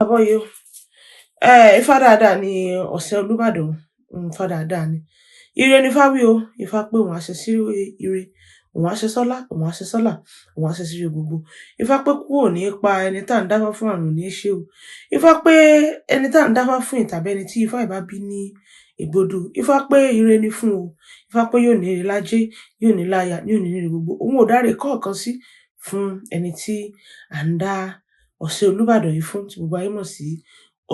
Àbọ̀yé o. Ifá dáadáa ni ọ̀sẹ̀ Olúbàdàn, Ifá dáadáa ni. Ire ni Ifá wí o. Ifá pé òun á ṣe sí ire, òun á ṣe sọ́lá, òun á ṣe sọ́là, òun á ṣe sí ire gbogbo. Ifá pé kú ò ní pa ẹni tá ń dáfá fún, àrùn ní í ṣe o. Ifá pé ẹni tá ń dáfá fún ìtàbí ẹni tí Ifá ìbá bí ní ìgbodù. Ifá pé ire ni fún o. Ifá pé yóò ní ire lájé, yóò ní láya, yóò ní ire gbogbo. Òun ò dáre kọ̀ọ̀kan sí fún ẹni tí à ń dá ọ̀sẹ̀ Olúbàdàn yìí fún, tí gbogbo ayé mọ̀ sí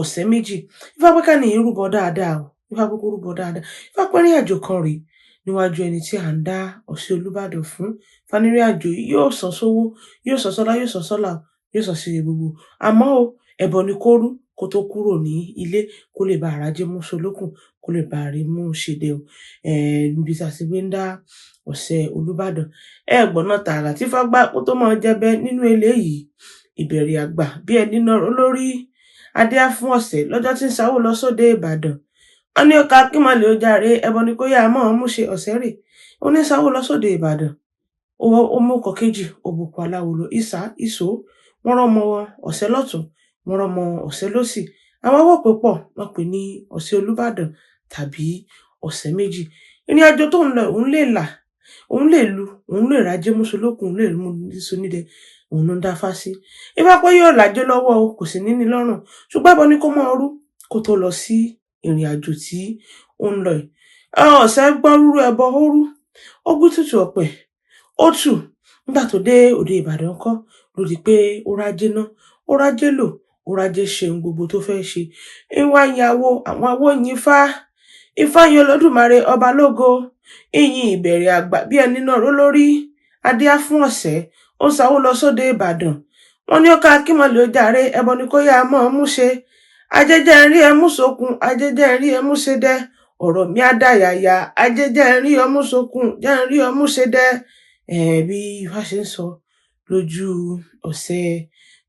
ọ̀sẹ̀ méjì. Ifá pé ká ní ìrúbọ dáadáa o. Ifá pé kó rúbọ dáadáa. Ifá pé ìrìn àjò kan rèé níwájú ẹni tí à ń dá ọ̀sẹ̀ Olúbàdàn fún. Ifá ní ìrìn àjò yìí yóò sàn sówó, yóò sàn sọ́lá, yóò sàn sọ́là, yóò sàn sí ire gbogbo. Àmọ́ o, ẹbọ ni kó rú kó tó kúrò ní ilé, kó lè bá àràjé mú solókùn, kó lè bá àrí mú ṣèdè o. Níbi tí a ti gbé ń dá ọ̀sẹ̀ Olúbàdàn. Ẹ gbọ́ná tààrà tí Ifá gbà kó tó máa jẹbẹ nínú eléyìí. Ìbẹ̀rẹ̀ àgbà bí ẹni náà lórí adé á fún ọ̀sẹ̀ lọ́jọ́ tí ń sáwó lọ sóde Ìbàdàn. Wọ́n ní ó ka kí mọ̀lẹ́ ó jàre, ẹbọ ni kó yá mọ́ ọ́n mú ṣe ọ̀sẹ̀ rè. Ó ní sáwó lọ sóde Ìbàdàn. Ó mú ọkọ̀ kejì, òbùkún aláwo lọ, ìsà, ìṣó. Wọ́n rán ọmọ ọ̀sẹ̀ lọ́tùn, wọ́n rán ọmọ ọ̀sẹ̀ lósì. Àwọn awọ́ pè pọ̀, wọ́n pè ní ọ̀sẹ̀ Olúbàdàn tàbí ọ̀sẹ̀ méjì. Ìrìn àjò tó ń lọ, òun lè là, òun lè lu, òun lè rajé mú solókùn, òun lè mú sonídẹ, òun ló ń dáfá sí. Ifá pé yóò làjé lọ́wọ́ o, kò sì ní ní lọ́rùn. Ṣùgbọ́n ẹbọ ni kó máa rú kó tó lọ sí ìrìn àjò tí ó ń lọ yìí. Ọ̀sẹ̀ gbọ́ rúrú ẹbọ ó rú, ó gbé tútù ọ̀pẹ, ó tù. Nígbà tó dé òde Ìbàdàn kọ́, ló di pé ó rájé ná, ó rájé lò, ó rájé ṣe ohun gbogbo tó fẹ́ ṣe. Ń wá yin awo, àwọn awo yin Ifá. Ifá yin Olódùmarè ọba lógo. Ìyìn ìbẹ̀rẹ̀ àgbà bí ẹni náà ró lórí. Adé á fún ọ̀sẹ̀, ó ń sáwó lọ sóde Ìbàdàn. Wọ́n ní ó ká kí mọ̀lẹ́ ó jàre, ẹbọ ni kó yá mọ́ ọ́n mú ṣe. Ajé jẹ́ ń rí ẹ mú sókun, ajé jẹ́ ń rí ẹ mú ṣe dẹ́. Ọ̀rọ̀ mi á dà yàyà, ajé jẹ́ ń rí ọmú sókun, jẹ́ ń rí ọmú ṣe dẹ́. Bí Ifá ṣe ń sọ lójú ọ̀sẹ̀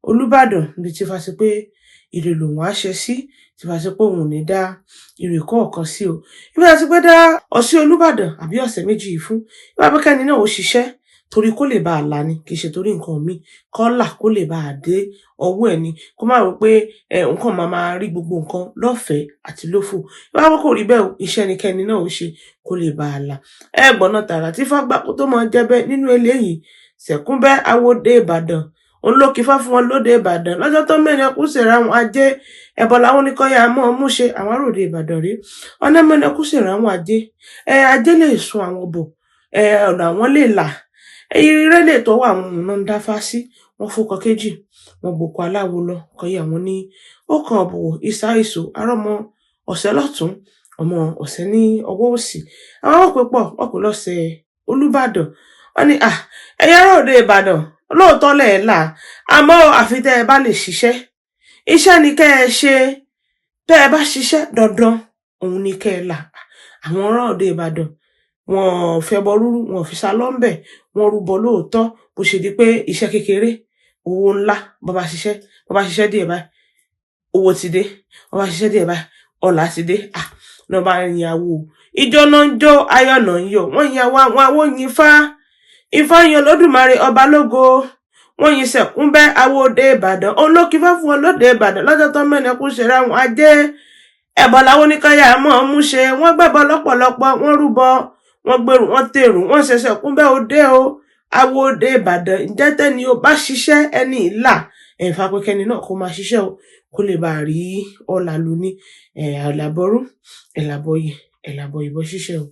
Olúbàdàn, níbi tí Ifá sọ pé ire lòun á ṣe sí, tí Ifá sọ pé òun ò ní dá ire kọ̀ọ̀kan sí o. Ifá sọ pé dá ọ̀sẹ̀ Olúbàdàn àbí ọ̀sẹ̀ méjì yìí fún. Ifá pé kẹ́ni náà ó ṣiṣẹ́ torí kó lè bá a là ni, kì í ṣe torí nǹkan míì. Kó là kó lè bá a dé ọwọ́ ẹ̀ ni. Kó má rò pé nǹkan máa máa rí gbogbo nǹkan lọ́fẹ̀ẹ́ àti lófò. Ifá pé kò rí bẹ́ẹ̀ o, iṣẹ́ ni kẹ́ni náà ó ṣe kó lè bá a là. Ẹ gbọ́ná tààrà tí Ifá gbà kó tó máa jẹbẹ nínú eléyìí. Ṣẹ̀kúnbẹ́ awódé Ìbàdàn. Òun ló kífá fún wọn lóde Ìbàdàn. Lọ́jọ́ tó mẹ́rin ẹkú ṣèrà àwọn ajé. Ẹbọ làwọn oníkọ́yà mọ́ ọ́n mú ṣe àwọn aróde Ìbàdàn rí. Ọ̀nà mẹ́rin ẹkú ṣèrà àwọn ajé. Ajé lè sun àwọn bọ̀. Ọ̀nà àwọn lè là. Ire lè tọwọ́ àwọn òun náà ń dáfá sí. Wọ́n fọkọ̀ kejì, wọ́n gbòkó aláwo lọ. Kọ́yà wọn ní ó kan ọ̀bọ̀wọ̀, ìsà ìṣó, arọ́mọ ọ̀sẹ̀ lọ́tùn, ọmọ ọ̀sẹ̀ ní ọwọ́ òsì. Àwọn awọ́ pè pọ̀, wọ́n pè lọ́sẹ̀ Olúbàdàn. Wọ́n ní, ẹ̀yin ará òde Ìbàdàn, lóòótọ́ lẹ̀ là, àmọ́ àfi tẹ́ ẹ bá lè ṣiṣẹ́. Iṣẹ́ ni kẹ́ ẹ ṣe. Tẹ́ ẹ bá ṣiṣẹ́ dandan, òun ni kẹ́ ẹ là. Àwọn ará òde Ìbàdàn, wọn fẹ́ bọ rúrú, wọn fi sá lọ́ńbẹ̀, wọ́n rúbọ lóòótọ́. Bó ṣe di pé iṣẹ́ kékeré, owó ńlá, bó bá ṣiṣẹ́, bó bá ṣiṣẹ́ díẹ̀ báyìí, owó ti dé. Bó bá ṣiṣẹ́ díẹ̀ báyìí, ọlá ti dé. Lọ́ bá yin awo. Ijó náà ń jó, ayọ̀ náà ń yọ̀. Wọ́n yin awo, àwọn awo yin Ifá. Ifá yin Olódùmarè ọba lógo. Wọ́n yin Ṣẹ̀kúnbẹ́ awóde Ìbàdàn. Òun ló kífá fún wọn lóde Ìbàdàn lọ́jọ́ tó mẹ́rin ẹkú ṣèrà àwọn ajé. Ẹbọ làwọn oníkọ́yà mọ́ ọ́n mú ṣe. Wọ́n gbẹ́bọ lọ́pọ̀lọpọ̀, wọ́n rúbọ, wọ́n gbèrú, wọ́n tèrú, wọ́n ṣe Ṣẹ̀kúnbẹ́ òde o. Awóde Ìbàdàn, ǹjẹ́ tẹ́ni ó bá ṣiṣẹ́ ẹni ìlà. Ifá pé kẹ́ni náà kó máa ṣiṣẹ́ o, kó lè bá rí ọlà lò ní. Ẹ̀làbọ̀rú, ẹ̀làbọ̀yè, ẹ̀làbọ̀ ìbọn ṣíṣe o.